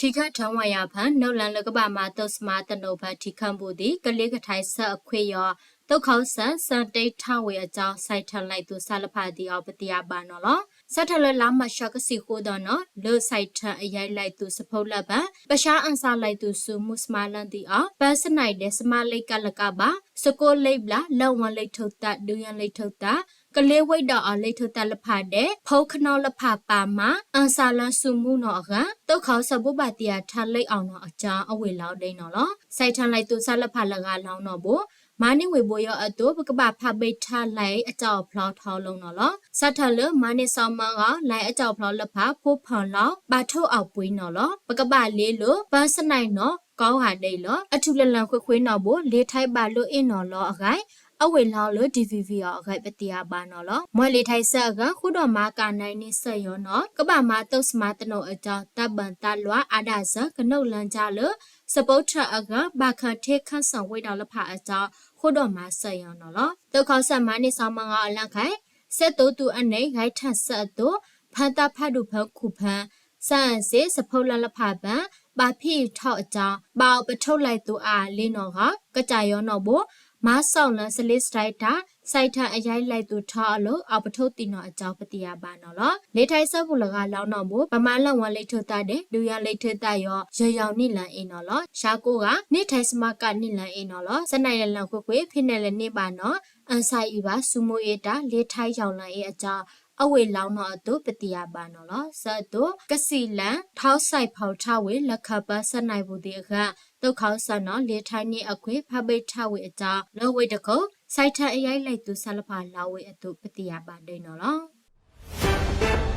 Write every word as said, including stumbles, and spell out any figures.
ထံခၢၣ်ထၢဝဲယၤဖဲ နုတ်လမ်းလၢကဘၣ်မၤတိစၢၤမၤသနိးဖဲထံခၢၣ်ပူၤဒ် ကလ့ကထၢၣ်စဲအခွ့ၣ်ယီၤ သုးခီစဲၣ် စဲၣ်တ့ၢ်ထီၣ်ဝဲအကြောင်း စဲၣ်ထၢၣ်လဲၤသူၣ်စဲၣ်လၢဖးဒ်အံၤ ပသ့ၣ်ညါဘၣ်နီၤလီၤ. စးထီၣ်လၢလါမၢ်ၡး ကဆံဃိးသီနီၤ လၢစဲၣ်ထၢၣ်အယဲၢ်လဲၤသူၣ်စဖိလၢဖဲ ပၡါအၣ်စၣ်လဲၤသူၣ်ဆူမူး စမါလၢၣ်ဒံးအီၤ ပၢစနၢၣ်ဒဲး စမါလ့ကၣ်လကၣ်ဘၣ် စကိးလ့ဘျၣ် လၢၣ်ဝါလ့ထိၣ်သၣ် ဒုးယၤလ့ထိၣ်သၣ် ကလ့ဝ့ၢ်ဒီးအီၤလ့ထိၣ်သၣ်လၢဖးဒဲး ဖိကနီလၢဖးပာ်မး အၣ်စၣ်လၢဆူမူးနီၤအဂၤ သုးခီစဲၣ်ဘိးဘၣ်တ့ၢ်အထၢၣ်လ့အီၤနီၤအကြောင်း အဝ့ၢ်လီၤဒ်နီၤလီၤ. စဲၣ်ထၢၣ်လဲၤသူၣ်စဲၣ်လၢဖးလၢဂၤလီၤနီၤဘိ မၤန့ၢ်ဝ့ၢ်ဘိယီၤအသိး ပကဘၣ်ဖးဘၣ်ထၢၣ်လဲၤအတၢ်အိၣ်ဖျီထီလီၤနီၤလီၤ. စးထီၣ်လၢမၤန့ၢ်စီၤမၢဂီၤ လဲၤအတၢ်အိၣ်ဖျီလၢဖး ဖိဖီၣ်လီၤ ဘၣ်ထိၣ်အီၣ်ပှ့ၤနီၤလီၤ. ပကဘၣ်လ့လိာ် ပၢစနၢၣ်နီၤ ကိးဂၤဒဲးလီၤ. အထူၣ်လၢလၢၢ်ခွ့ခွ့နီၤဘိ လ့ထၢၣ်ဘၣ်လၢအ့ၣ်နီၤလီၤအဂၤ အဝ့ၢ်လီၤလၢ ဒံၣ်ဝံၣ်ဝံၣ်အီၤအဂၤ ပသ့ၣ်ညါဘၣ်နီၤလီၤ. မွဲလ့ထၢၣ်စဲၣ်အဂၤ ဃုာ်ဒီးမၤကၣ်နဲန့ၢ်စဲၣ်ယီၤနီၤ ကဘၣ်မၤတိစၢၤမၤသနိးအကြောင်း သးဘၣ်သးလွဲအါဒၣ်စဲၣ် ကနုတ်လမ်းကၠါလၢ စပိထၢၣ်အဂၤ ဘၣ်ခၢၣ်ထ့ခၢၣ်စၢၣ်ဝ့ၢ်ဒီးလၢဖးအကြောင်း ဃုာ်ဒီးမၤစဲၣ်ယီၤနီၤလီၤ. သုးခီစဲၣ်မၤန့ၢ်စီၤမၢဂီၤအလၢခဲ စဲၣ်သိသူအနံၣ် ဂဲၤထၢၣ်စဲၣ်အသိး ဖၢသၣ်ဖးဒိၣ်ဖၢခူၣ်ဖၢ စဲၣ်အစ့ၣ် စဖိလၢလၢဖးဖဲ ဘၣ်ဖံးအံၤထီၣ်အကြောင်း ဘၣ်အီၤပထိၣ်လဲၤသူၣ်အါအလ့နီၤဂၤ ကစၢ်ယွၤနီၤဘိ မၤစီၣ်လၢစလ့စတၢၣ်တၢ် စဲၣ်ထၢၣ်အယဲၢ်လဲၤသူၣ်ထီအလိၤ အီၤပထိၣ်သံနီၤအကြောင်း ပသ့ၣ်ညါဘၣ်နီၤလီၤ. လ့ထၢၣ်စဲၣ်ပူၤလၢဂၤလီၤနီၤဘိ ပမၤလၢၣ်ဝါလ့ထိၣ်သၣ်ဒဲး ဒုးယၤလ့ထိၣ်သၣ်ယီၤ ယယီၤနံၣ်လၢအ့ၣ်နီၤလီၤ. စှၤကိးဂၤ န့ၢ်ထဲစမးကၣ်နံၣ်လၢအ့ၣ်နီၤလီၤ. စနၢၣ်လၢလၢၢ်ခွ့ခွ့ ဖဲနဲၣ်လဲၤန့ၢ်ဘၣ်နီၤ အၣ်စၣ်အံၤဘၣ် ဆူမူးအ့ၣ်တၢ် လ့ထၢၣ်ယီၤလၢအ့ၣ်အကြောင်း အဝ့ၢ်လီၤနီၤအသိး ပသ့ၣ်ညါဘၣ်နီၤလီၤ. စဲၣ်အသိး ကစံၣ်လဲၣ် ထီၣ်စဲၣ်ဖီၣ်ထၢၣ်ဝ့ၢ် လၢခၢၣ်ပၢစနၢၣ်ပူၤသ့ၣ်အဂၤ သုးခီစဲၣ်နီၤ လ့ထၢၣ်န့ၢ်အခွ့ၣ် ဖးဘၣ်ထၢၣ်ဝ့ၢ်အကြောင်း လၢဝ့ၢ်တခိၣ် စဲၣ်ထၢၣ်အယဲၢ်လဲၤသူၣ်စဲၣ်လၢဖးလီၤဝ့ၢ်အသိး ပသ့ၣ်ညါဘၣ်ဒ်နီၤလီၤ.